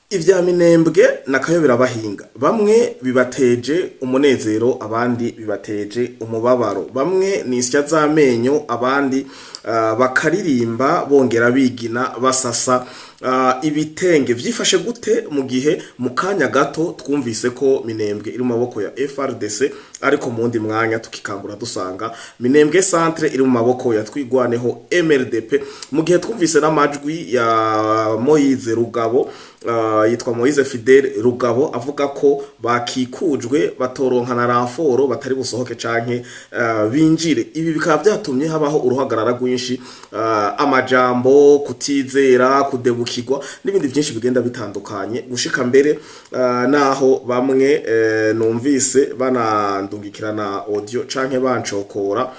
Ivya Minembwe na Kayobera bahinga bamwe bibateje umunezero, abandi bibateje umubabaro, bamwe nisya z'amenyo, abandi bakaririmba bongera bigina basasa ibitenge. Vyifashe gute mu gihe mu kanya gato twumvise ko Minembwe iri mu maboko ya FRDC, ariko mu wundi mwanya tukikangura dusanga Minembwe centre iri mu maboko ya Twigwaneho MRDP, mu gihe twumvise n'amajwi ya Moise Rugabo, yitwa Moise Fidel Rugabo, avuga ko bakikujwe, batoronka na renfort, batari busohoke canke binjire? Ibi bikaba byatumye habaho uruhagarara rwinshi, amajambo, kutizera, kudebukirwa n'ibindi byinshi bigenda bitandukanye, gushika mbere naho bamwe numvise banandungikirana audio canke bancokora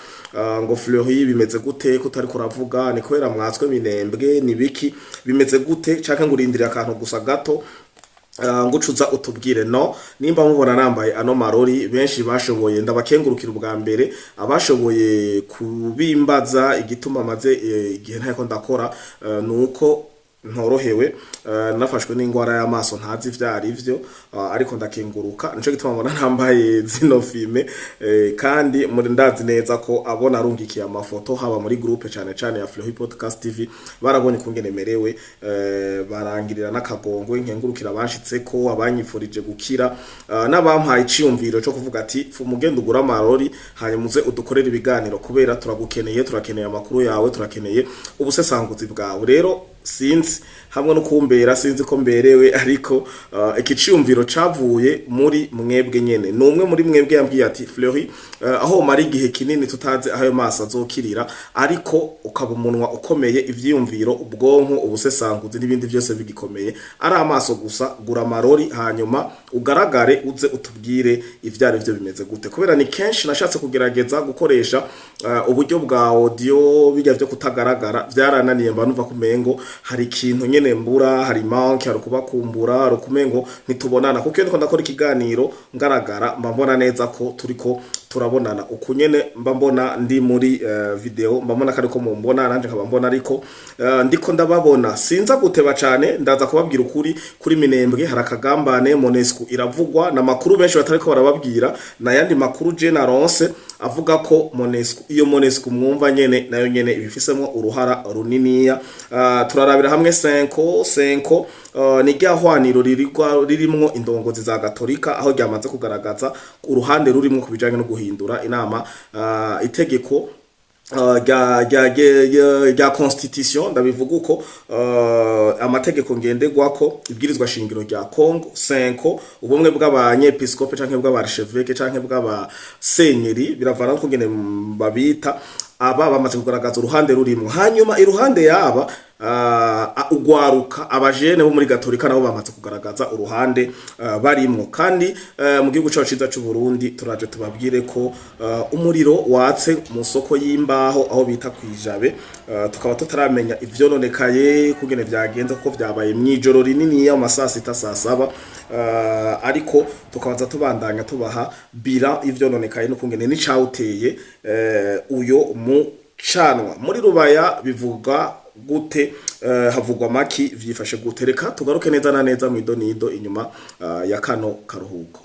ngo: "Fleury, bimeze gute ko utari kuravuga? Ni kubera mwatswe Minembwe? Ni biki? Bimeze gute? Canke ngo urindire akantu gusa gato ngucuza utubwire?" No nimba mubona nambaye ano marori, benshi bashoboye, ndabakengurukira ubwa mbere abashoboye kubimbaza igituma maze igihe ntako ndakora, nuko ntorohewe, nafashwe n'ingwara y'amaso, ntazi ivyo ari vyo, ariko ndakenguruka. Nico gituma mbona nambaye zino fumé, kandi muri ndazi neza ko abona arungikiye amafoto, haba muri groupe cane cane ya Fleury Podcast TV, barabonye kungene merewe, barangirira n'akagongwe. Nkengurukira abanshitseko, abanyifurije gukira, n'abampaye iciyumviro co kuvuga ati: "Mugende ugura amarori, hanyuma uze udukorere ibiganiro, kubera turagukeneye, turakeneye amakuru yawe, turakeneye ubusesanguzi bwawe." Rero sinzi hamwe no kumbera, sinzi ko mberewe, ariko iki ciyumviro cavuye muri mwebwe nyene. Ni umwe muri mwebwe yambwiye ati: "Fleury, aho mara igihe kinini tutazi aho ayo maso azokirira, ariko ukaba umunwa ukomeye, ivyiyumviro, ubwonko, ubusesanguzi n'ibindi byose bigikomeye, ari amaso gusa, gura amarori hanyuma ugaragare, uze utubwire ivyo ari byo, bimeze gute." Kubera ni kenshi nashatse kugerageza gukoresha uburyo bwa audio, bijya vyo kutagaragara, vyarananiye. Mba numva kumengo hari ikintu nyene mbura, hari manque, hari kubakumbura, hari kumengo ntitubonana, kuko iyo ndiko ndakora ikiganiro ngaragara, mba mbona neza ko turiko turabonana. Uku nyene mba mbona ndi muri video, mba mbona ko ariko mumbona, nanje nkaba mbona ariko ndiko ndababona. Sinza guteba cane, ndaza kubabwira ukuri kuri Minembwe. Hari akagambane, MONUSCO iravugwa na makuru benshi batariko barababwira, nayandi makuru je naronse avuga ko MONUSCO, iyo MONUSCO mwumva nyene, nayo nyene ibifisemo uruhara runiniya. Turarabira hamwe CENCO. CENCO ni rya hwaniro ririrwa ririmwo indongozi za Gatolika, aho ryamaze kugaragaza uruhande rurimwo ku bijanye no guhindura inama, itegeko rya constitution, ndabivuga uko, amategeko ngenderwako, ibwirizwa shingiro rya Congo. CENCO, ubumwe bw'abanyepiskope canke bw'abarchevêque canke bw'abasenyeri, biravana no kungene babita, aba bamaze kugaragaza uruhande rurimwo. Hanyuma iruhande yaba ugwaruka, abajene bo muri Gatolika, nabo bamaze kugaragaza uruhande barimwo. Kandi mu gihugu cacu ciza c'u Burundi, turaje tubabwire ko umuriro watse mu soko y'imbaho aho bita kwijabe, tukaba tutaramenya ivyononekaye kugene vyagenze, kuko vyabaye mw'ijoro rinini ya mu saa 6, saa 7, ariko tukabaza tubandanya tubaha bilan ivyononekaye n'ukungene n'icawuteye uyo mucanwa. Muri Rubaya bivuga gute? Havugwa maki? Vyifashe gute? Reka tugaruke neza na neza mw'idonido inyuma ya kano karuhuko.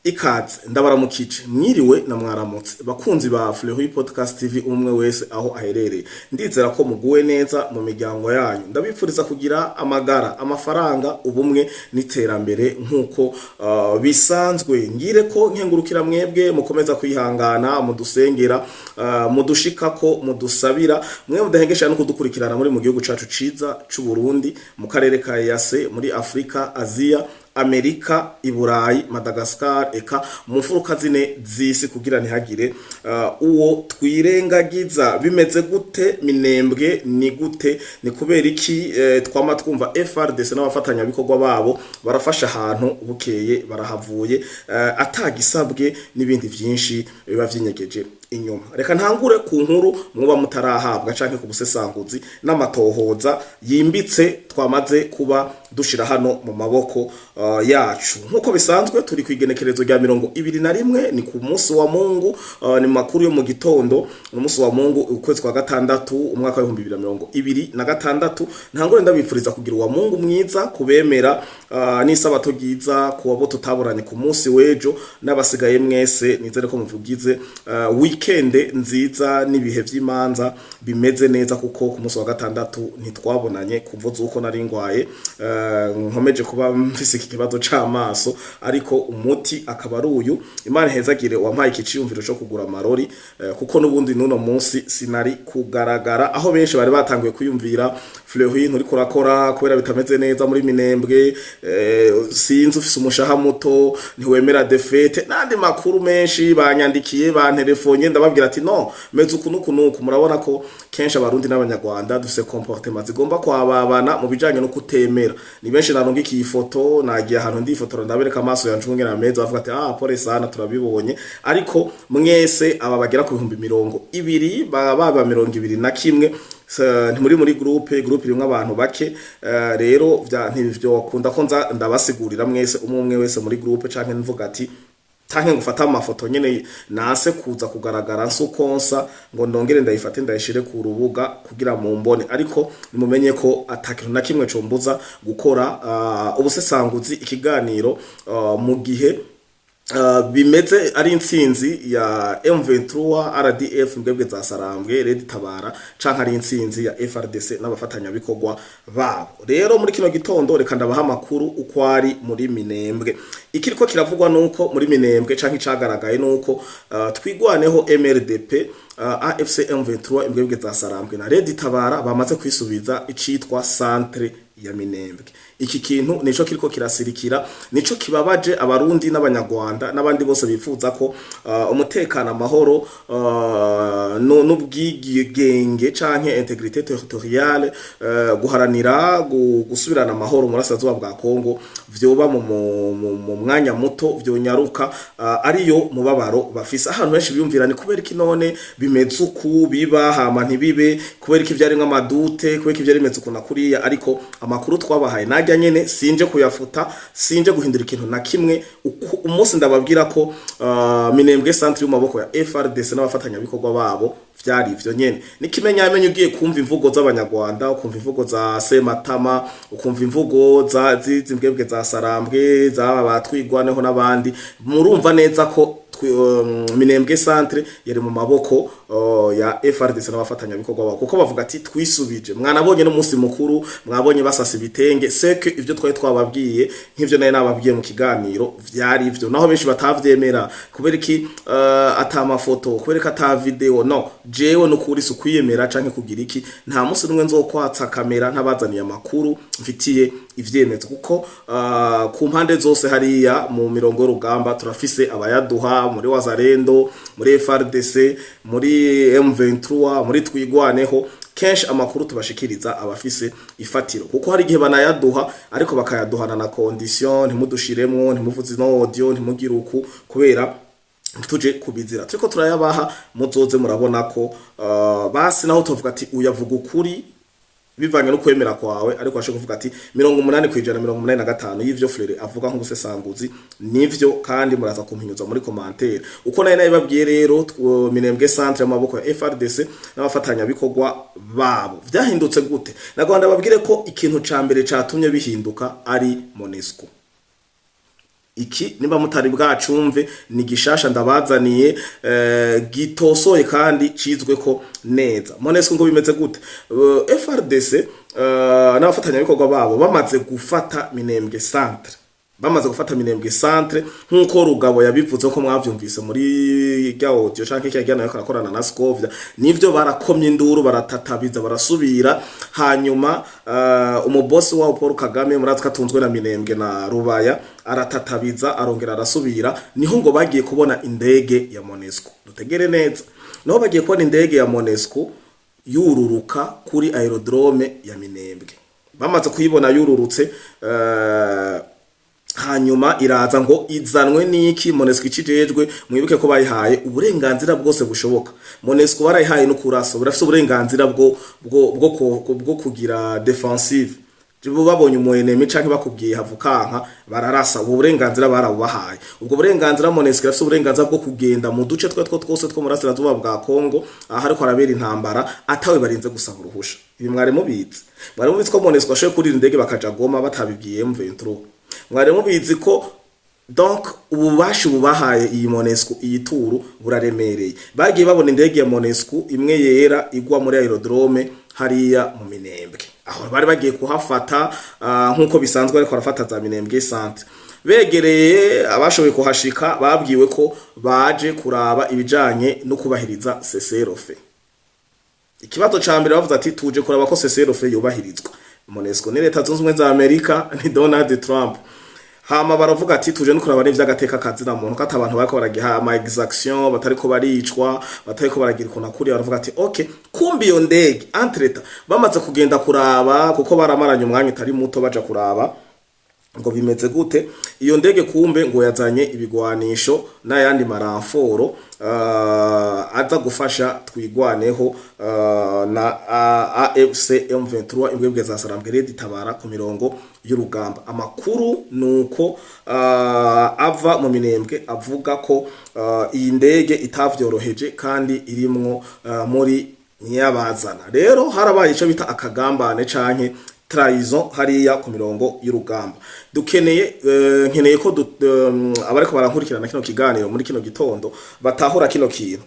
Ikaze, ndabaramukije, mwiriwe na mwaramutse, bakunzi ba Fleury Podcast TV, umwe wese aho aherereye. Ndizera ko muguwe neza mu miryango yanyu. Ndabipfuriza kugira amagara, amafaranga, ubumwe n'iterambere nk'uko bisanzwe. Ngire ko nkengurukira mwebwe mukomeza kwihangana, mudusengera, mudushikako, mudusabira, mwe mudahengesha no kudukurikirana muri mu gihugu cacu ciza c'u Burundi, mu karere ka EAC, muri Afrika, Aziya, Amerika, Iburayi, Madagascar, eka mu mfuruka zine z'isi, kugira ntihagire uwo twirengagiza. Bimeze gute Minembwe? Ni gute? Ni kubera iki twama twumva FRDC n'abafatanyabikorwa babo barafasha ahantu, bukeye barahavuye atagisabwe, n'ibindi vyinshi biba vyinyegeje inyuma. Reka ntangure ku nkuru muba mutarahabwa canke ku busesanguzi n'amatohoza yimbitse twamaze kuba dushira hano mu maboko yacu. Nk'uko bisanzwe, turi ku igenekerezo rya 21, ni ku munsi wa Mungu, ni makuru yo mu gitondo, ni umunsi wa Mungu, ukwezi kwa gatandatu, umwaka wa 2026. Ntangure ndabifuriza kugira uwa Mungu mwiza kubemera, n'isabato ryiza ku babo tutaburanye ku munsi w'ejo, n'abasigaye mwese nizere ko muvugize weekend nziza n'ibihe vy'imanza bimeze neza, kuko ku munsi wa gatandatu ntitwabonanye ku mvo z'uko nari ngwaye, nkomeje kuba mfise iki kibazo c'amaso, ariko umuti akaba ari uyu. Imana ihezagire wampaye iki ciyumviro co kugura amarori, kuko n'ubundi n'uno munsi sinari kugaragara, aho benshi bari batanguye kwiyumvira: "Fleury, nturiko urakora kubera bitameze neza muri Minembwe, sinzi, ufise umushaha muto, ntiwemera défaite", n'andi makuru menshi banyandikiye, banterefonye. Ndababwira ati: "No, meze uku nuku nuku." Murabona ko kenshi Abarundi n'Abanyarwanda dufise comportement zigomba kwababana mu bijanye no kutemera. Ni benshi narungikiye ifoto, nagiye ahantu ndifotora, ndabereka amaso yanje ukungene ameze, bavuga ati: "Ah, pole sana, turabibonye." Ariko mwese aba bagera ku 20,000, baba 21, ntimuri muri groupe. Groupe irimwo abantu bake, rero ntivyokunda ko nza ndabasigurira mwese umwe umwe wese muri groupe, canke mvuga ati, canke ngufata amafoto nyene nase kuza kugaragara nsukonsa, ngo ndongere ndayifate ndayishire ku rubuga kugira mumbone. Ariko nimumenye ko atakintu na kimwe combuza gukora ubusesanguzi, ikiganiro, mu gihe bimeze ari intsinzi ya M23 RDF, mbwebwe za Sarambwe, Red Tabara, canke ari intsinzi ya FARDC n'abafatanyabikorwa babo. Rero muri kino gitondo reka ndabaha amakuru uko ari muri Minembwe. Ikiriko kiravugwa nuko muri Minembwe, canke icagaragaye nuko Twigwaneho, MRDP, AFC M23, imbwebwe za Sarambwe na Red Tabara bamaze kwisubiza icitwa centre ya Minembwe. Iki kintu nico kiriko kirasirikira, nico kibabaje Abarundi n'Abanyarwanda n'abandi bose bifuza ko umutekano, amahoro, n'ubwigenge canke intégrité territoriale, guharanira gusubirana amahoro mu burasirazuba bwa Kongo vyoba mu mwanya muto, vyonyaruka, ariyo mubabaro bafise. Ahantu benshi biyumvira ni kubera iki none bimeze uku, biba hama ntibibe, kubera iki vyarimwo ama doutes, kubera iki vyari bimeze uku na kuriya. Ariko amakuru twabahaye najya nyene, sinje kuyafuta, sinje guhindura ikintu na kimwe. Umunsi ndababwira ko Minembwe centre mu maboko ya FARDC n'abafatanyabikorwa babo, vyari ivyo nyene. Nikimenyamenye, ugiye kumva imvugo z'Abanyarwanda, ukumva imvugo za Sematama, ukumva imvugo za zizi mbwebwe za Sarambwe, zaba batwigwaneho n'abandi, murumva neza ko Minembwe centre yari mu maboko ya FARDC n'abafatanyabikorwa babo, kuko bavuga ati: "Twisubije." Mwanabonye n'umunsi mukuru, mwabonye basasa ibitenge seke. Ivyo twari twababwiye, nk'ivyo nari nababwiye mu kiganiro, vyari ivyo, naho benshi batavyemera. Kubera iki ata mafoto? Kubera ko ata video? No jewe nukuri si ukwiyemera canke kugira iki, nta munsi n'umwe nzokwatsa kamera ntabazaniye amakuru mfitiye ivyemezo, kuko ku mpande zose hariya mu mirongo y'urugamba turafise abayaduha, muri Wazalendo, muri FARDC, muri M23, muri Twigwaneho. Kenshi amakuru tubashikiriza abafise ifatiro, kuko hari igihe banayaduha ariko bakayaduhana na condition: ntimudushiremwo, ntimuvuze no audio, ntimugire uku, kubera tuje kubizira turiko turayabaha. Muzoze murabona ko basi naho tuvuga ati uyavuga ukuri bivanye no kwemera kwawe, ariko ashobora kuvuga ati 80%, 85 y'ivyo Frere avuga nk'ubusesanguzi nivyo, kandi muraza kumpinyuza muri commentaire uko nari nabibabwiye. Rero Minembwe centre y'amaboko ya FARDC n'abafatanyabikorwa babo vyahindutse gute? Nagomba ndababwire ko ikintu ca mbere catumye bihinduka ari MONUSCO. Iki nimba mutari bwacumve, ni gishasha ndabazaniye, gitosoye kandi cizwe ko neza. MONUSCO ngo bimeze gute? FARDC n'abafatanyabikorwa babo bamaze gufata Minembwe centre, bamaze gufata Minembwe centre nk'uko Rugabo yabivuze, ko mwavyumvise muri rya audio canke kirya nayo karakorana na Scovia, nivyo barakomye induru, baratatabiza, barasubira. Hanyuma umubosi wabo Paul Kagame, murazi ko atunzwe na Minembwe na Rubaya, aratatabiza, arongera arasubira. Niho ngo bagiye kubona indege ya MONUSCO. Dutegere neza, niho bagiye kubona indege ya MONUSCO yururuka kuri aérodrome ya Minembwe. Bamaze kuyibona yururutse, Hanyuma iraza ngo izanwe n'iki? MONUSCO icijejwe, mwibuke ko bayihaye uburenganzira bwose bushoboka. MONUSCO barayihaye no kurasa, burafise uburenganzira bwo kugira défensive. Bo babonye umu ennemi canke bakubwiye havukanka, bararasa. Ubwo burenganzira barabubahaye. Ubwo burenganzira, MONUSCO irafise uburenganzira bwo kugenda mu duce two twose two murasirazuba bwa Kongo aho ariko harabera intambara, atawe barinze gusaba uruhusha. Ibi mwari mubizi? Mwari mubizi ko MONUSCO ashoboye kurira indege bakaja Goma batabibwiye M23? Mwari mubizi ko donc ububasha bubahaye iyi MONUSCO, iyi turu buraremereye? Bagiye babona indege ya MONUSCO imwe yera igwa muri aérodrome hariya mu Minembwe, aho bari bagiye kuhafata, nk'uko bisanzwe ariko barafata za Minembwe centre. Begereye, abashoboye kuhashika babwiwe ko baje kuraba ibijanye no kubahiriza cessez-le-feu. Ikibazo ca mbere bavuze ati: "Tuje kuraba ko cessez-le-feu yubahirizwa." MONUSCO ni Leta Zunze Ubumwe za Amerika, ni Donald Trump. Hama baravuga ati: "Tuje no kuraba n'ivy'agateka kazina muntu, ko abantu bariko baragiha ama exaction, batariko baricwa, batariko baragira ukuntu akuriye." Baravuga ati: "Okay." Kumbi iyo ndege, entre-temps bamaze kugenda kuraba, kuko baramaranye umwanya utari muto baja kuraba ngo bimeze gute, iyo ndege kumbe ngo yazanye ibigwanisho n'ayandi ma renforts aza gufasha Twigwaneho na AFC M23, imbwebwe za Sarambwe Red Tabara ku mirongo y'urugamba. Amakuru nuko ava mu Minembwe avuga ko iyi ndege itavyoroheje kandi irimwo muri nyabazana. Rero harabaye ico bita akagambane canke trahison hariya ku mirongo y'urugamba. Dukeneye, nkeneye ko abariko barankurikirana kino kiganiro muri kino gitondo batahura kino kintu.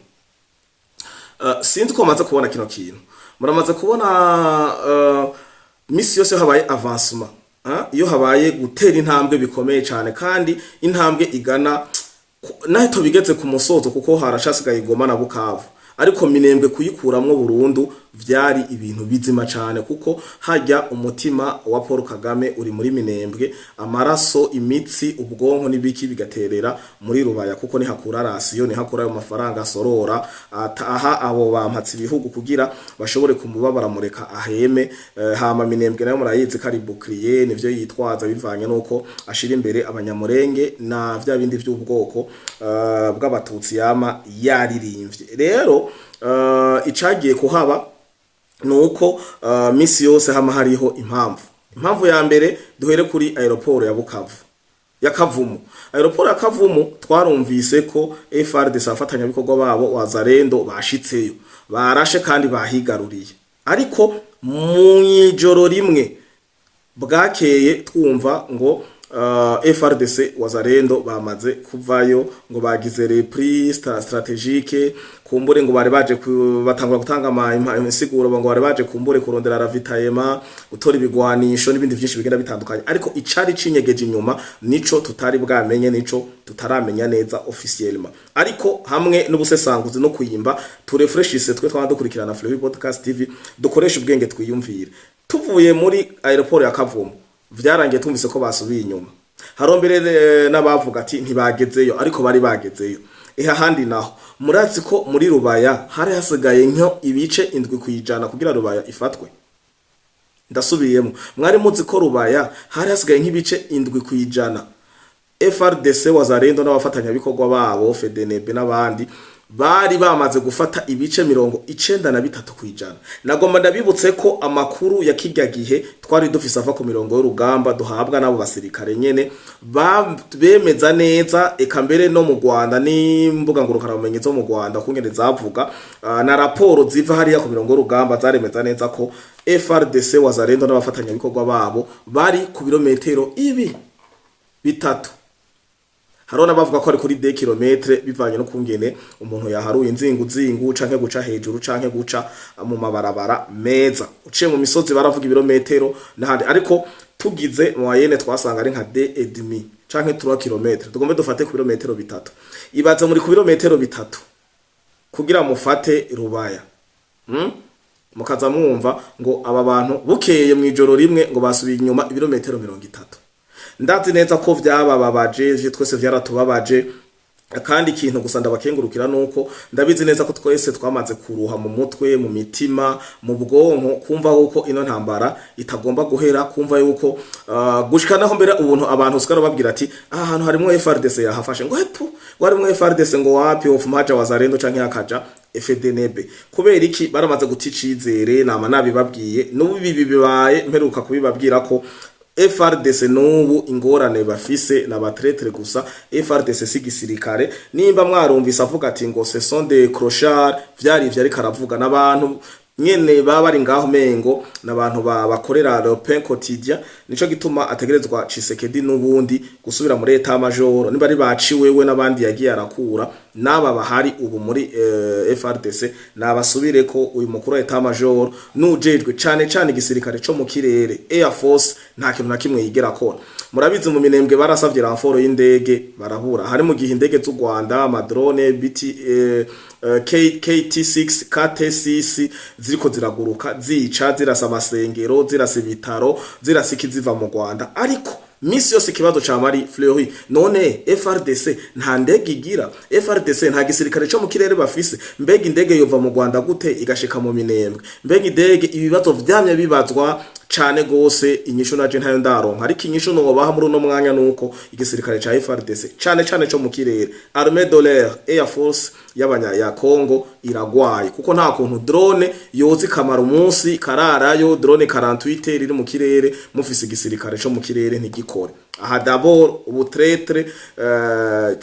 Sinzi ko mumaze kubona kino kintu. Muramaze kubona, misi yose habaye avancement, iyo habaye gutera intambwe bikomeye cyane kandi intambwe igana naho tubigeze ku musozo, kuko harashasigaye Goma na Bukavu, ariko Minembwe kuyikuramwo burundu vyari ibintu bizima cane, kuko hajya umutima wa Paul Kagame uri muri Minembwe, amaraso, imitsi, ubwonko n'ibiki bigaterera muri Rubaya, kuko nihakura ration, nihakura ayo mafaranga asorora ataha abo bampatse ibihugu kugira bashobore kumuba baramureka aheme. Hama Minembwe nayo murayizi ko ari bouclier, nivyo yitwaza bivanye nuko ashira imbere Abanyamurenge na vya bindi vy'ubwoko bw'Abatutsi yama yaririmbye. Rero icagiye kuhaba nuko misi yose hama hariho impamvu. Impamvu ya mbere, duhere kuri aéroport ya Bukavu, ya Kavumu. Aéroport ya Kavumu, twarumvise ko FARDC, abafatanyabikorwa babo Wazalendo, bashitseyo, barashe kandi bahigaruriye. Ariko mu ijoro rimwe bwakeye twumva ngo FARDC, Wazalendo bamaze kuvayo, ngo bagize repli stratégique, kumbure ngo bari baje batangura gutanga insiguro ngo bari baje kumbure kurondera ravitaillement, gutora ibigwanisho n'ibindi vyinshi bigenda bitandukanye. Ariko icari cinyegeje inyuma nico tutari bwamenye, nico tutaramenya neza officiellement. Ariko hamwe n'ubusesanguzi no kuyimba, turefreshise twe twaba dukurikirana Fleury Podcast TV, dukoresha ubwenge, twiyumvire. Tuvuye muri aéroport ya Kavumu, vyarangiye tumvise ko basubiye inyuma. Harombere n'abavuga ati ntibagezeyo, ariko bari bagezeyo. Iha handi naho murazi ko muri Rubaya hari hasigaye nko ibice 7% kugira Rubaya ifatwe. Ndasubiyemo, mwari muzi ko Rubaya hari hasigaye nk'ibice 7%? FARDC, Wazalendo n'abafatanyabikorwa babo FDNB n'abandi bari bamaze gufata ibice 93%. Nagomba ndabibutse ko amakuru ya kirya gihe twari dufise ava ku mirongo y'urugamba, duhabwa n'abo basirikare nyene, bemeza neza, eka mbere no mu Rwanda n'imbuga ngurukanabumenyi zo mu Rwanda kungene zavuga, na raporo ziva hariya ku mirongo y'urugamba zaremeza neza ko FARDC, Wazalendo n'abafatanyabikorwa babo bari ku birometero ibi 3. Hariho n'abavuga ko ari kuri 2 km, bivanye no kungene umuntu yaharuye inzingu zingu, canke guca hejuru, canke guca mu mabarabara meza. Uciye mu misozi baravuga ibirometero n'ahandi, ariko tugize moyenne twasanga ari nka 2,5 canke 3 km. Tugombe dufate ku birometero 3. Ibaze muri ku birometero 3 kugira mufate Rubaya, Mukaza mwumva ngo aba bantu bukeye mu ijoro rimwe ngo basubiye inyuma ibirometero 30. Ndazi neza ko vyabababaje, ivyo twese vyaratubabaje. Kandi ikintu gusa ndabakengurukira nuko ndabizi neza ko twese twamaze kuruha mu mutwe, mu mitima, mu bwonko, kumva yuko ino ntambara itagomba guhera, kumva yuko gushika naho mbere ubuntu abantu usigara babwira ati aha hantu harimwo FARDC yahafashe, ngo hetu ngo harimwo FARDC, ngo wapi, hofumaja Wazalendo canke hakaja FDNB. Kubera iki? Baramaze guta icizere. Nama nabibabwiye, n'ubu ibi bibaye mperuka kubibabwira ko FARDC n'ubu ingorane bafise na ba traîtres gusa. FARDC si gisirikare. Nimba mwarumvise avuga ati ngo ce sont des clochards, vyari ivyo ariko aravuga n'abantu nyene baba bari ngaho mengo n'abantu bakorera le pain quotidien. Nico gituma ategerezwa Tshisekedi n'ubundi gusubira muri état-major, niba ari baciwe we n'abandi yagiye arakura n'aba bahari ubu muri FARDC, nabasubire ko uyu mukuru wa état-major nujejwe cane cane igisirikare co mu kirere, Air Force, nta kintu na kimwe yigera akora. Murabizi, mu Minembwe barasavye renfort y'indege barabura. Hari mu gihe indege z'u Rwanda, ama drones BT KT6, KT6 ziriko ziraguruka, zica, zirasa amasengero, zirasa ibitaro, zirasa ikiziva mu Rwanda. Ariko misi yose ikibazo ca Marie Fleury: none FARDC nta ndege igira? FARDC nta gisirikare co mu kirere bafise? Mbega indege yova mu Rwanda gute igashika mu Minembwe? Mbega indege? Ibibazo vyamye bibazwa cane gose, inyishu naje ntayo ndaronka. Ariko inyishu nobaha muri uno mwanya nuko igisirikare ca FARDC, cane cane co mu kirere, armée de l'air, Air Force y'abanya ya Congo, iragwaye, kuko nta kuntu drone yoza ikamara umunsi kararayo, drone 48 riri mu kirere, mufise igisirikare co mu kirere ntigikore. Aha d'abord ubu traître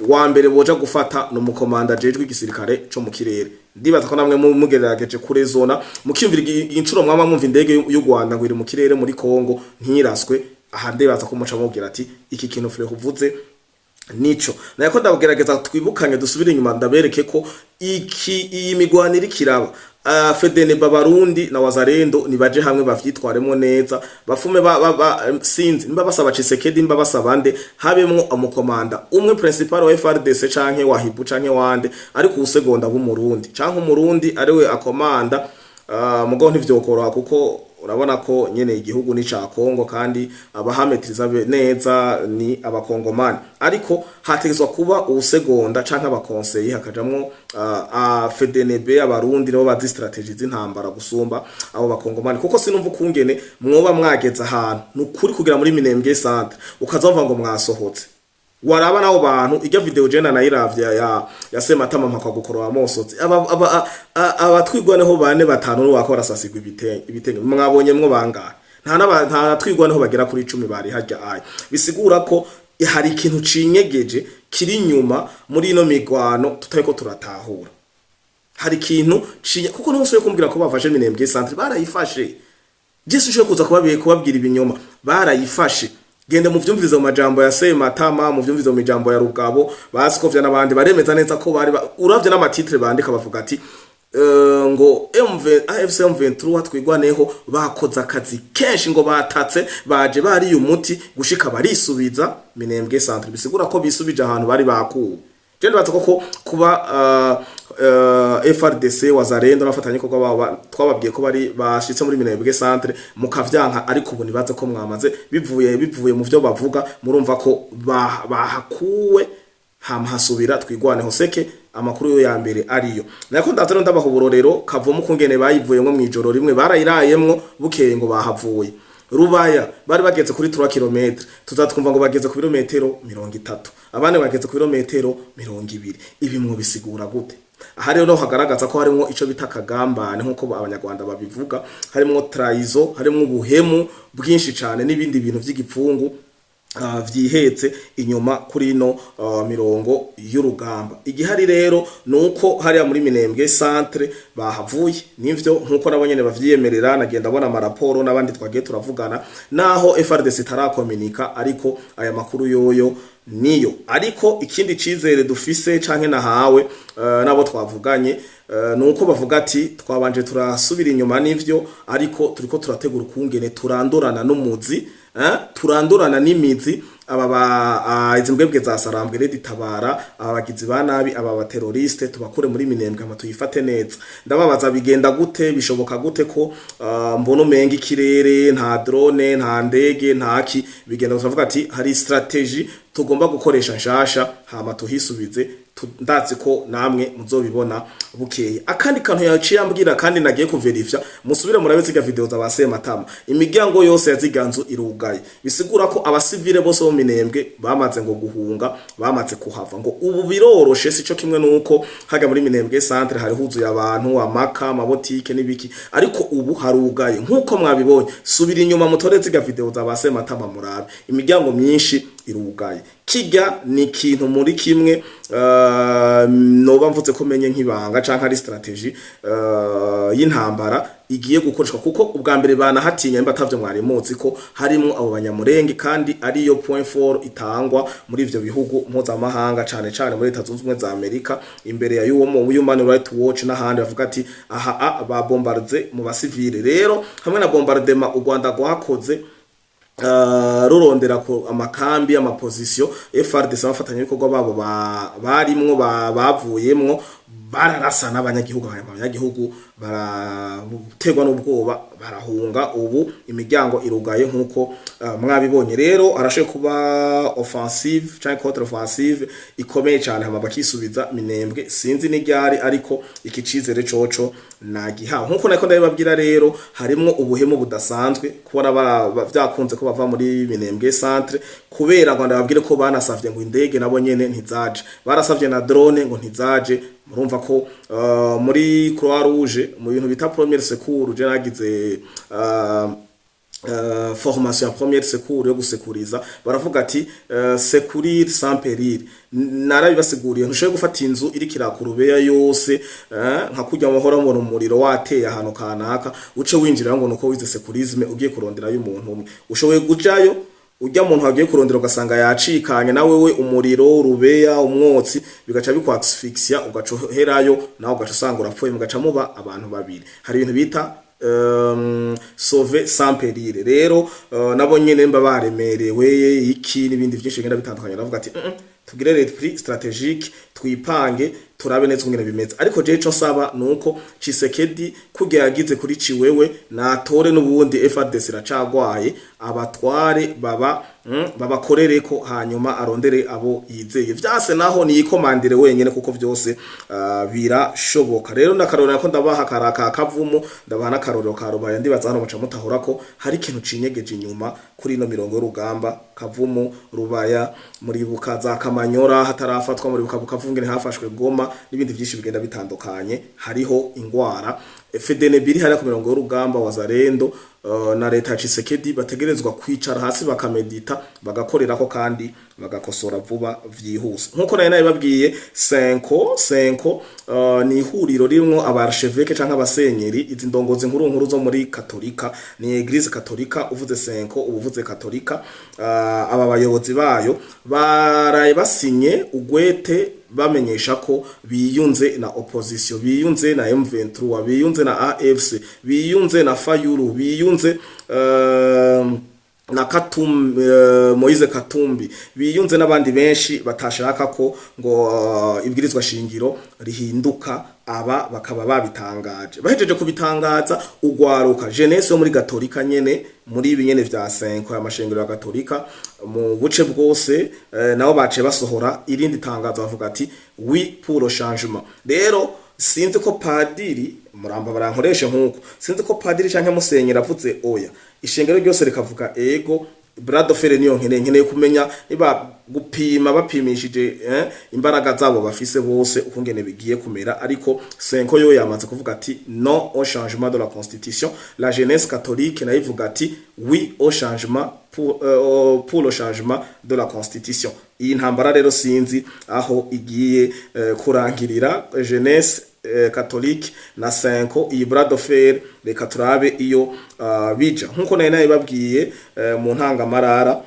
wa mbere boja gufata no mukomanda jejwe igisirikare co mu kirere. Ndibaza ko namwe mugerageje kure zona mukiyumvira incuro mwama mwumva indege y'u Rwanda ngo iri mu kirere muri Congo ntiraswe. Aha ndibaza ko muca mubwira ati iki kintu Fleury uvuze nico. Nako ndagerageza twibukanye, dusubire inyuma, ndabereke ko iki iyi migwaniro irikiraba, FDNB Barundi na Wazalendo nibaje hamwe bavyitwaremo neza, bafume ba sinzi nimba basaba Tshisekedi, nimba basaba nde, habemwo umukomanda umwe principal wa FARDC canke wa Hibu canke wande, ariko usegonda b'Umurundi canke Umurundi ariwe akomanda. Mugo ntivyokoroha, kuko urabona ko nyene igihugu ni ca Kongo kandi abahametiriza neza ni abakongomani. Ariko hategezwa kuba ubusegonda canke aba conseillers, hakajamwo FDNB Abarundi, nibo bazi stratégie z'intambara gusumba abo bakongomani, kuko sinumva ukungene mwoba mwageze ahantu nukuri kugira muri Minembwe centre ukazumva ngo mwasohotse. Waraba nabo bantu irya video jena nayiravye ya Sematama mpakwa gukorora mosotse, aba abatwigwaneho bane batanu wako barasasigwa ibitenge ibitenge, mwabonye mwo bangahe? Nta twigwaneho bagera kuri 10 bari hajya aya. Bisigura ko hari ikintu cinyegeje kiri inyuma muri ino migwano tutariko turatahura. Hari ikintu kuko ntusuye kumbwira ko bafashe Minembwe centre. Barayifashe. Jesu ushoboye kuza kubabwira ibinyoma, barayifashe. Genda muvyumvirize mu majambo ya Sematama, muvyumvirize mu majambo ya Rugabo, Basikovya n'abandi, baremeza neza ko bari uravye n'ama titres bandika bavuga ati ngo MV AFC M23 Twigwaneho bakoze akazi kenshi, ngo batatse baje bariye umuti gushika barisubiza Minembwe centre. Bisigura ko bisubije ahantu bari bakuwe. Je ndibaza koko kuba FARDC, Wazalendo n'abafatanyabikorwa babo twababwiye ko bari bashitse muri Minembwe centre mukavyanka, ariko ubu nibaze ko mwamaze bivuye mu vyo bavuga, murumva ko bahakuwe hama hasubira Twigwaneho seke. Amakuru yo ya mbere ariyo nako ndaza rero ndabaha uburorero kavomo kungene bayivuyemwo mwijoro rimwe, barayirayemwo, bukeye ngo bahavuye. Rubaya bari bageze kuri 3 km, tuzatwumva ngo bageze ku birometero 30, abandi bageze ku birometero 20. Ibi mwo bisigura gute? Aha rero hagaragaza ko harimwo ico bita akagambane, nk'uko Abanyarwanda babivuga, harimwo trahison, harimwo ubuhemu bwinshi cane n'ibindi bintu vy'igipfungu vyihetse inyuma kuri ino mirongo y'urugamba. Igihari rero nuko hariya muri Minembwe centre bahavuye, nivyo, nkuko nabo nyene bavyiyemerera. Nagenda abona amaraporo n'abandi twagiye turavugana, naho FARDC itarakominika, ariko aya makuru yoyo niyo. Ariko ikindi cizere dufise canke nahawe nabo twavuganye, nuko bavuga ati twabanje turasubira inyuma, nivyo, ariko turiko turategura ukungene turandurana n'umuzi, turandurana n'imizi aba ba izi mbwebwe za Sarambwe, RED Tabara, aba bagizi ba nabi, aba ba terroristes, tubakure muri Minembwe hama tuyifate neza. Ndababaza, bigenda gute? Bishoboka gute ko mbona umenga ikirere nta drone, nta ndege, nta ki? Bigenda turavuga ati hari stratégie tugomba gukoresha nshasha hama tuhisubize. Ndazi ko namwe muzobibona bukeye. Akandi kantu yaciye ambwira kandi nagiye kuverifya, musubire murabe ziga video za ba Sematama, imiryango yose ya ziga nzu irugaye, bisigura ko abasivile bose bo Minembwe bamaze ngo guhunga, bamaze kuhava. Ngo ubu biroroshe, sico kimwe nuko haga muri Minembwe centre hari huzuye abantu, amaka, amabotike n'ibiki, ariko ubu harugaye nkuko mwabibonye. Subira inyuma mutore ziga video za ba Sematama murabe, imiryango myinshi irugaye. Kijya ni ikintu muri kimwe noba mvuze ko menye nk'ibanga canke ari stratégie y'intambara igiye gukoreshwa, kuko ubwa mbere banahatinya nimba atavyo mwari muzi ko harimwo abo Banyamurenge, kandi ariyo point fort itangwa muri ivyo bihugu mpuzamahanga, cane cane muri Leta Zunze Ubumwe za Amerika, imbere ya Human Rights Watch n'ahandi, bavuga ati aha a ba bombarde mu basivile. Rero hamwe na bombardement u Rwanda rwakoze rurondera ko amakambi, amapozisiyo FARDC, abafatanyabikorwa babo barimwo bavuyemwo, bararasa n'abanyagihugu, abanyagihugu baraterwa n'ubwoba barahunga. Ubu imiryango irugaye nk'uko mwabibonye. Rero arashoboye kuba offensive canke contre offensive ikomeye cyane, hama bakisubiza Minembwe. Sinzi n'iryari, ariko iki cizere coco nagihawe nkuko nako ndabibabwira. Rero harimwo ubuhemu budasanzwe kubona vyakunze ko bava muri Minembwe centre, kubera ngo ndababwire ko banasavye ngo indege nabo nyene ntizaje, barasavye na drone ngo ntizaje. Murumva ko muri Croix Rouge, mu bintu bita premier secours, je nagize formation ya première secours yo gusekuriza, baravuga ati secourir sans péril. Narabibasiguriye, ntushoboye gufata inzu iri kirakurubeya yose nka kurya mahora mbona umuriro wateye ahantu kanaka, uce winjira ngo nuko wize secourisme ugiye kuronderayo umuntu umwe. Ushoboye kujayo ujya muntu wagiye kurondera ugasanga yacikanye nawe we umuriro, urubeya, umwotsi, bigaca bikwasphyxia, ugaca uherayo nawe, ugaca usanga urapfuye, mugaca muba abantu babiri. Hari ibintu bita sauver sans péril. Rero nabo nyene mba baremerewe iki n'ibindi byinshi bigenda bitandukanye, aravuga ati tugire repli stratégique, twipange, turabe neza ingene bimeze. Ariko je ico nsaba nuko Tshisekedi kugira yagize kuri Ciwewe natore n'ubundi FARDC iracagwaye, abatware baba babakorereko, hanyuma arondere abo yizeye. Vyase naho niyikomandire wenyene, kuko vyose birashoboka. Rero nakarorero ko ndabaha karaka Kavumu, ndabaha n'akarorero ka Rubaya. Ndibaza hano muca mutahura ko hari ikintu cinyegeje inyuma kuri ino mirongo y'urugamba: Kavumu, Rubaya, muribuka za Kamanyora hatarafatwa, muribuka Bukavu ngene hafashwe, Goma n'ibindi byinshi bigenda bitandukanye. Hariho ingwara FDNB iri hariya ku mirongo y'urugamba, Wazalendo na leta ya Tshisekedi bategerezwa kwicara hasi bakamedita, bagakorerako kandi bagakosora vuba vyihuse. Nkuko nari nabibabwiye, CENCO ni ihuriro ririmwo abarchevêque canke abasenyeri, izi ndongozi nkuru nkuru zo muri Katolika, ni Église Katolika. Uvuze CENCO ubuvuze Katolika. Aba bayobozi bayo baraye basinye ugwete bamenyesha ko biyunze na opposition, biyunze na M23, biyunze na AFC, biyunze na Fayulu, biyunze na Katumbi, Moise Katumbi, biyunze n'abandi benshi batashaka ko ngo ibwirizwa shingiro rihinduka. Aba bakaba babitangaje, bahejeje kubitangaza, ugwaruka jeunesse yo muri Katolika nyene, muri ibi nyene vya CENCO, y'amashengero ya Katolika mu buce bwose, nabo bace basohora irindi tangazo bavuga ati "Oui pour le changement". Rero sinzi ko padiri muramba barankoreshe nkuko sinzi ko padiri canke musenyera avuze oya, ishengero ryose rikavuga ego. Bras de fer niyo nkeneye kumenya niba gupima bapimishije imbaraga zabo bafise bose ukungene bigiye kumera. Ariko CENCO yo yamaze kuvuga ati "Non au changement de la constitution", la jeunesse catholique nayo ivuga ati "Oui au changement pour le changement de la constitution". Iyi ntambara rero sinzi aho igiye kurangirira, jeunesse catholique na CENCO, iyi bras de fer reka turabe iyo bija. Nkuko nari nabibabwiye mu ntangamarara,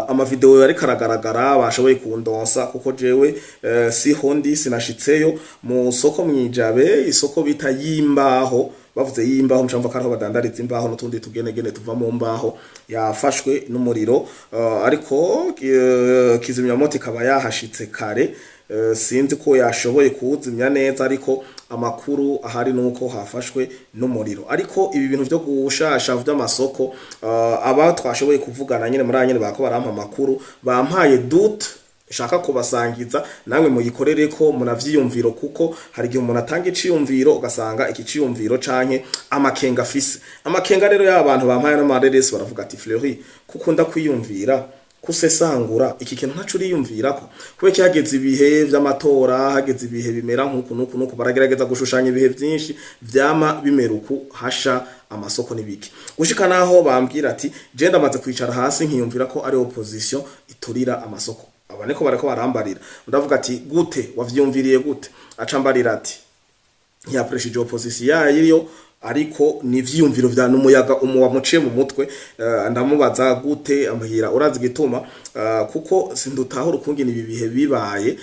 amavideo yariko aragaragara bashoboye kundonsa, kuko jewe siho ndi, sinashitseyo mu soko mwijabe, isoko bita y'imbaho. Bavuze y'imbaho mucamva ko ariho badandariza imbaho n'utundi tugenegene tuva mu mbaho. Yafashwe n'umuriro, ariko kizimyamoto ikaba yahashitse kare. Sinzi ko yashoboye kuwuzimya neza, ariko amakuru ahari nuko hafashwe n'umuriro. Ariko ibi bintu vyo gushasha vy'amasoko, aba twashoboye kuvugana nyene muri aya nyene bako barampa amakuru, bampaye doute. Nshaka kubasangiza, namwe muyikorereko munavyiyumviro, kuko hari igihe umuntu atanga iciyumviro ugasanga iki ciyumviro canke amakenga afise. Amakenga rero y'abantu bampaye n'amareresi baravuga ati: "Fleury, kukunda kwiyumvira, kusesangura iki kintu, ntaco uriyumvirako kubera ko hageze ibihe vy'amatora, hageze ibihe bimera nk'uku n'uku n'uku, baragerageza gushushanya ibihe vyinshi vyama bimera uku, hasha amasoko n'ibiki." Gushika naho bambwira ati: "Je ndamaze kwicara hasi nkiyumvira ko ari opposition iturira amasoko." Aba niko bariko barambarira. Ndavuga ati: "Gute wavyumviriye gute?" Aca mbarira ati ntiyapreshije opposition yayo, ariko ni ivyiyumviro vya numuyaga umuwa muciye mu mutwe. Ndamubaza gute, ambwira: "Urazi gituma, kuko sindutahura ukungene ibi bihe bibaye,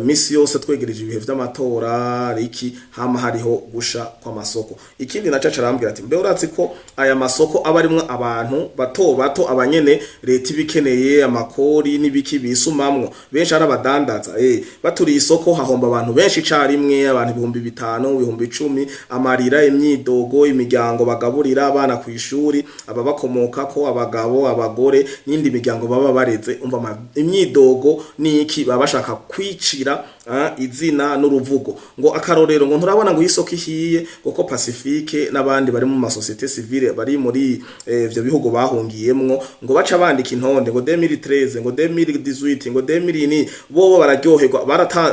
misi yose twegereje ibihe vy'amatora riki hama hariho gusha kw'amasoko." Ikindi naco arambwira ati: "Mbe urazi ko aya masoko aba arimwo abantu bato bato, abanyene leta ibikeneye amakori n'ibiki bisumamwo benshi ari abadandaza, baturiye isoko hahomba abantu benshi icarimwe, abantu 5000, 10,000, amarira, imyidogo, imiryango bagaburira abana ku ishuri, ababakomokako, abagabo, abagore n'indi miryango baba bareze, umva imyidogo niki, baba bashaka kwicira izina n'uruvugo." Ngo akarorero, ngo nturabona ngo isoko ihiye, ngo ko Pacifique n'abandi bari mu masociété civile bari muri ivyo bihugu bahungiyemwo, ngo baca bandika intonde, ngo 2013, ngo 2018, ngo 2000 ni bobo bararyoherwa,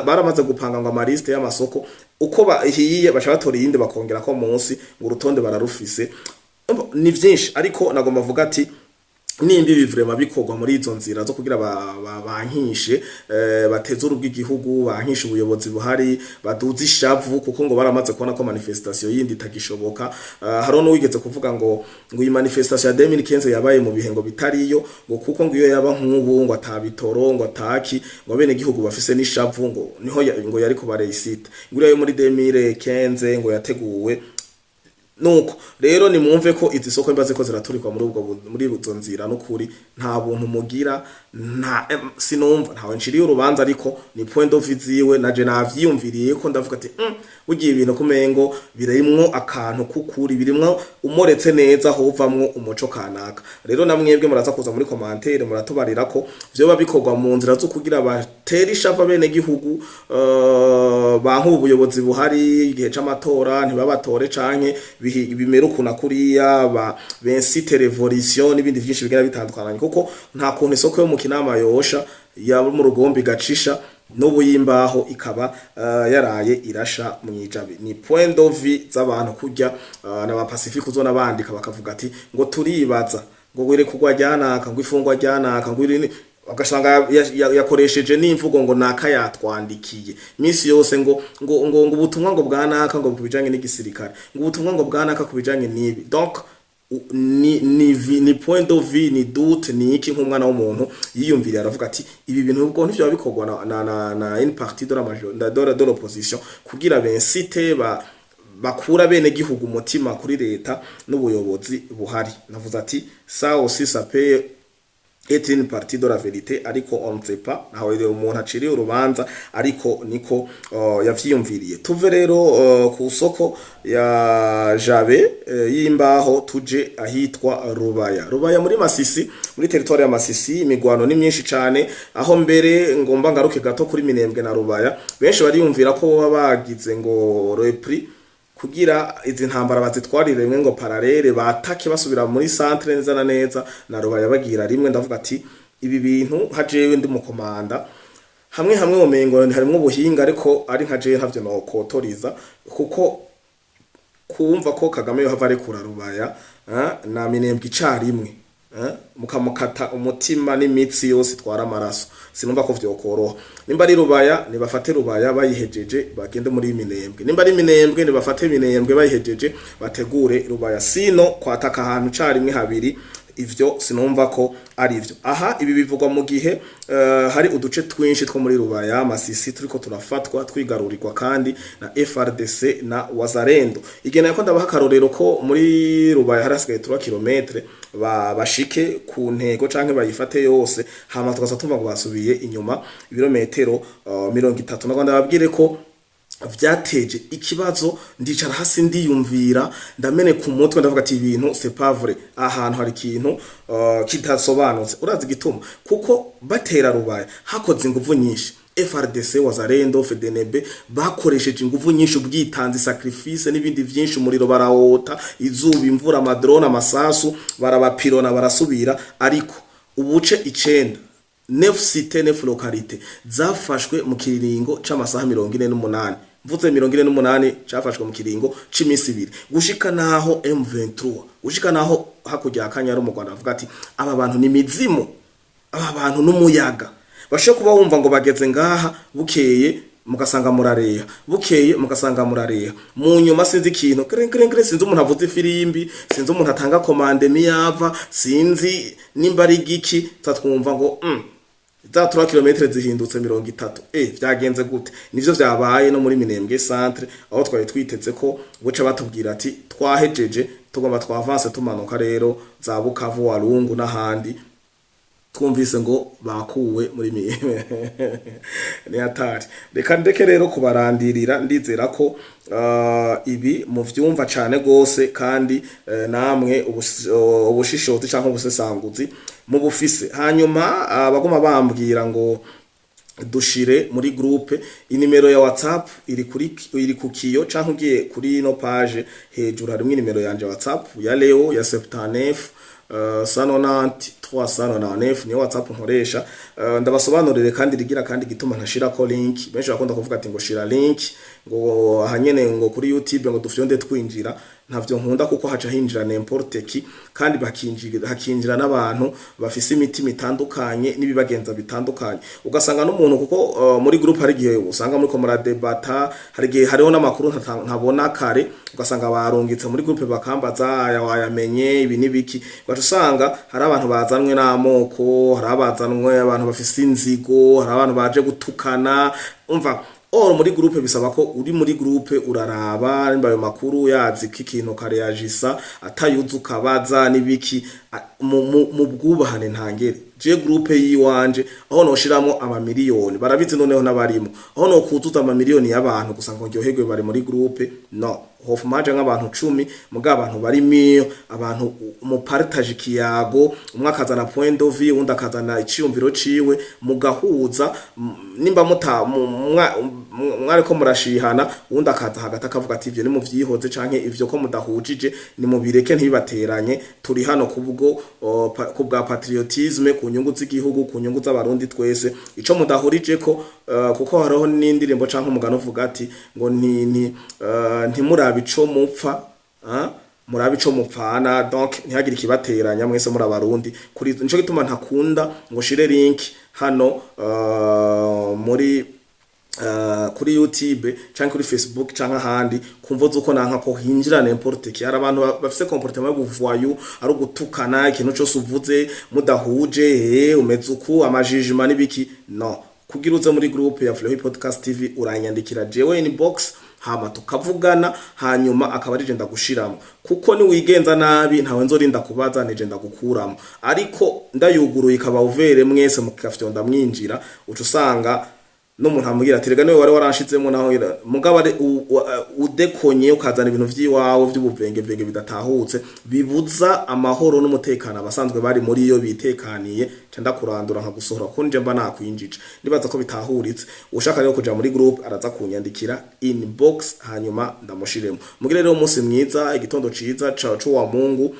baramaze gupanga ngo amaliste y'amasoko uko bahiye baca batora iyindi bakongera ko munsi, ngo urutonde bararufise. Ni vyinshi, ariko nagomba avuga ati nimba ibi vraiment bikorwa muri izo nzira zo kugira bankishe, bateze urubwa igihugu, bankishe ubuyobozi buhari, baduze ishavu, kuko ngo baramaze kubona ko manifestation yindi itagishoboka. Hariho n'uwigeze kuvuga ngo iyi manifestation ya 2015 yabaye mu bihe ngo bitariyo, ngo kuko ngo iyo yaba nk'ubu ngo atabitoro, ngo ataki, ngo bene igihugu bafise n'ishavu, ngo niho ngo yari kuba réussite, ngo iriya yo muri 2015 ngo yateguwe nuko. Rero nimwumve ko izi soko mbaze ko ziraturikwa muri ubwo muri izo nzira, n'ukuri nta buntu mugira. Nta sinumva ntawe nciriye urubanza, ariko ni point of view ziwe, naje navyiyumviriye ko ndavuga ati bugiye ibintu kumengo birimwo akantu kukuri, birimwo umoretse neza hovamwo umuco kanaka. Rero namwebwe muraza kuza muri commentaire muratubarira ko vyoba bikorwa mu nzira zo kugira batere ishava bene gihugu, banka ubuyobozi buhari, igihe c'amatora ntibabatore, canke bimera ukuntu kuriya ba bensite révolution n'ibindi vyinshi bigenda bitandukanye, kuko nta kuntu isoko yo mu Kinama yosha, ya mu Rugombi gacisha n'ubu y'imbaho ikaba yaraye irasha mwijabe. Ni point of vue z'abantu kurya na ba Pacifique uzona bandika bakavuga ati ngo turibaza ngo wire kugwa ryanaka, ngo ifungwa ryanaka, ngo iri ugasanga yakoresheje n'imvugo ngo naka yatwandikiye misi yose, ngo ubutumwa ngo bwanaka, ngo kubijanye n'igisirikare, ngo ubutumwa ngo bwanaka kubijanye n'ibi. Donc ni point of vue, ni doute, ni iki, nk'umwana w'umuntu yiyumviriye aravuga ati ibi bintu ubwo ntivyo bikorwa na une partie de la major de l'opposition kugira bensite ba bakura bene gihugu umutima kuri leta n'ubuyobozi buhari. Navuze ati ça aussi, ça peut être une partie de la vérité, ariko on ne sait pas, ntawe rero umuntu aciriye urubanza, ariko niko yavyiyumviriye. Tuve rero ku soko ya Jabe y'imbaho, tuje ahitwa Rubaya. Rubaya muri Masisi, muri territoire ya Masisi, imigwano ni myinshi cane, aho mbere ngomba ngaruke gato kuri Minembwe na Rubaya. Benshi bariyumvira ko baba bagize ngo repli kugira izi ntambara bazitwarire rimwe, ngo parallèle batake basubira muri centre neza na neza na Rubaya bagira rimwe. Ndavuga ati ibi bintu hajewe ndi mukomanda hamwe hamwe womengo harimwo ubuhinga, ariko ari nka jewe ntavyo nokotoriza, kuko kumva ko Kagame yohava arekura Rubaya na Minembwe icarimwe, mukamukata umutima n'imitsi yose itwara amaraso, sinumva ko vyokoroha. Nimba ari Rubaya, nibafate Rubaya, bayihejeje bagende muri Minembwe. Nimba ari Minembwe, nibafate Minembwe, bayihejeje bategure Rubaya. Sino kwataka ahantu carimwe habiri, ivyo sinumva ko ari ivyo. Aha ibi bivugwa mu gihe hari uduce twinshi two muri Rubaya, Masisi, turiko turafatwa twigarurirwa kandi na FARDC na Wazalendo. Igena ko ndabaha akarorero ko muri Rubaya harasigaye 3 km ba bashike ku ntego canke bayifate yose, hama tukaza tumva ngo basubiye inyuma ibirometero 30. Nagomba ndababwire ko Vyateje ikibazo. Ndicara hasi, ndiyumvira, ndameneka umutwe, ndavuga ati ibintu c'est pas vrai, ahantu hari ikintu kidasobanutse. Urazi igituma? Kuko batera Rubaya hakoze inguvu nyinshi. FARDC, Wazalendo, FDNB bakoresheje inguvu nyinshi, ubwitanzi, sacrifice n'ibindi vyinshi. Umuriro barawota, izuba, imvura, amadrone, amasasu, barabapirona, barasubira. Ariko ubuce 9, neuf cités, neuf localités zafashwe mu kiringo c'amasaha 48. Mvuze 48, cafashwe mu kiringo c'imisi 2, gushika naho M23, gushika naho hakurya ya Kanyaru mu Rwanda bavuga ati aba bantu ni mizimu, aba bantu n'umuyaga. Bashobora kuba wumva ngo bageze ngaha, bukeye mugasanga murareha, bukeye mugasanga murareha. Mu nyuma sinzi ikintu kere kere kere, sinzi umuntu avuze ifirimbi, sinzi umuntu atanga commande miyava, sinzi nimba ari giki, twumva ngo za 3 km zihindutse 30. Vyagenze gute? Nivyo vyabaye no muri Minembwe centre, aho twari twiteze ko buca batubwira ati twahejeje, tugomba twavance, tumanuka rero za Bukavu, Walungu n'ahandi. Twumvise ngo bakuwe muri ni hatari. Reka ndeke rero kubarandirira. Ndizera ko ibi muvyumva cane gose, kandi namwe ubushishozi canke ubusesanguzi mubufise. Hanyuma abaguma bambwira ngo dushire muri groupe, inimero ya WhatsApp iri kuri, iri ku kiyo, canke ugiye kuri ino page hejuru harimwo inimero yanje ya WhatsApp ya Leo ya 79 190 399, niyo WhatsApp nkoresha. Ndabasobanurire kandi rigira kandi gituma ntashirako link. Benshi bakunda kuvuga ati ngo shira link, ngo ahanyene ngo kuri YouTube ngo dufyonde twinjira. Ntavyo nkunda, kuko haca hinjira n'importe qui, kandi bakinjira, hakinjira n'abantu bafise imitima itandukanye n'ibibagenza bitandukanye. Ugasanga n'umuntu, kuko muri groupe hari igihe usanga muriko muradebata, hari igihe hariho n'amakuru ntabona kare, ugasanga barungitse muri groupe bakambaza aya wayamenye, ibi n'ibiki. Ugaca usanga hari abantu bazanwe n'amoko, hari abazanwe, abantu bafise inzigo, hari abantu baje gutukana. Umva, or muri groupe bisaba ko uri muri groupe uraraba nimba ayo makuru yazi ko ikintu kareyagisa, atayuzi ukabaza n'ibiki mu bwubahane ntangere. Je groupe yiwanje aho noshiramwo amamiliyoni barabizi, noneho n'abarimo aho no kuzuza amamiliyoni y'abantu gusa ngo ndyoherwe bari muri groupe, no hofuma haje nk'abantu 10, muga abantu bari miyo, abantu mu partage ikiyago, umwe akazana point de vue, uwundi akazana iciyumviro ciwe, mugahuza. Nimba muta mwariko murashihana, uwundi akaza hagati akavuga ati ivyo nimuvyihoze, canke ivyo ko mudahujije nimubireke, ntibibateranye, turi hano kubwo kubwa patriotisme, ku nyungu z'igihugu, ku nyungu z'abarundi twese. Ico mudahurije ko kuko hariho n'indirimbo canke umugani uvuga ati ngo ntimurabe ico mupfa, murabe ico mupfana. Donc ntihagire ikibateranya, mwese muri abarundi. Kuri nico gituma ntakunda ngo shire link hano muri kuri YouTube canke kuri Facebook canke ahandi, kumvo zuko nanka ko hinjira n'importe qui. Hari abantu bafise comportement y'ubuvoyou, ari ugutukana ikintu cose uvuze mudahuje, umeze uku, amajijima n'ibiki. No kugira uze muri groupe ya Flow Podcast TV, uranyandikira jewe inbox, hama tukavugana, hanyuma akaba ari je ndagushiramo. Kuko ni wigenza nabi, ntawe nzorinda kubaza, nije ndagukuramo. Ariko ndayuguruye ikaba uvere mwese mukafyonda mwinjira, uca usanga n'umuntu amubwira ati rega niwe wari waranshizemo, naho mugabo ari udekonye ukazana ibintu vy'iwawe vy'ubuvengevenge bidatahutse, bibuza amahoro n'umutekano abasanzwe bari muri yo bitekaniye, ca ndakurandura nkagusohora, kuko nje mba nakwinjije. Nibaza ko bitahuritse. Ushaka rero kuja muri group araza kunyandikira inbox, hanyuma ndamushiremo. Mugire rero umunsi mwiza, igitondo ciza ca wa Mungu.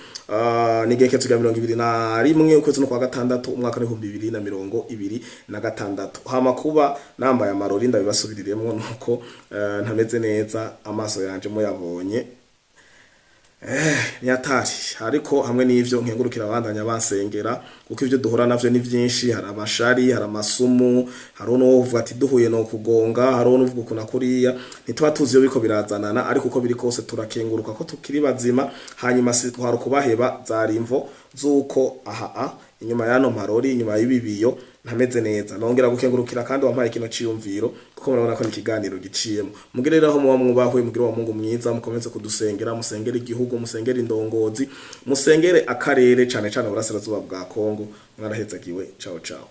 Ni igenekerezo rya 21 ukwezi no kwa gatandatu, umwaka w'2026. Hama kuba nambaye amarori, ndabibasubiriremwo, nuko ntameze neza, amaso yanje muyabonye ni hatari. Ariko hamwe n'ivyo, nkengurukira abandanya bansengera, kuko ivyo duhura navyo ni vyinshi. Hari abashari, hari amasumu, hari n'uvuga ati duhuye no kugonga, hari n'uvuga uku na kuriya, ntituba tuzi iyo biriko birazanana. Ariko uko biri kose turakenguruka ko tukiri bazima. Hanyuma si twari kubaheba, zari imvo z'uko aha inyuma y'ano marori, inyuma y'ibi biyo, ntameze neza. Nongera gukengurukira kandi wampaye kino ciyumviro, kuko murabona ko ni ikiganiro giciyemo. Mugire rero aho muba mwubahwe, mugire wa Mungu mwiza, mukomeze kudusengera, musengere igihugu, musengere indongozi, musengere akarere, cane cane uburasirazuba bwa Kongo. Mwarahezagiwe. Ciao ciao.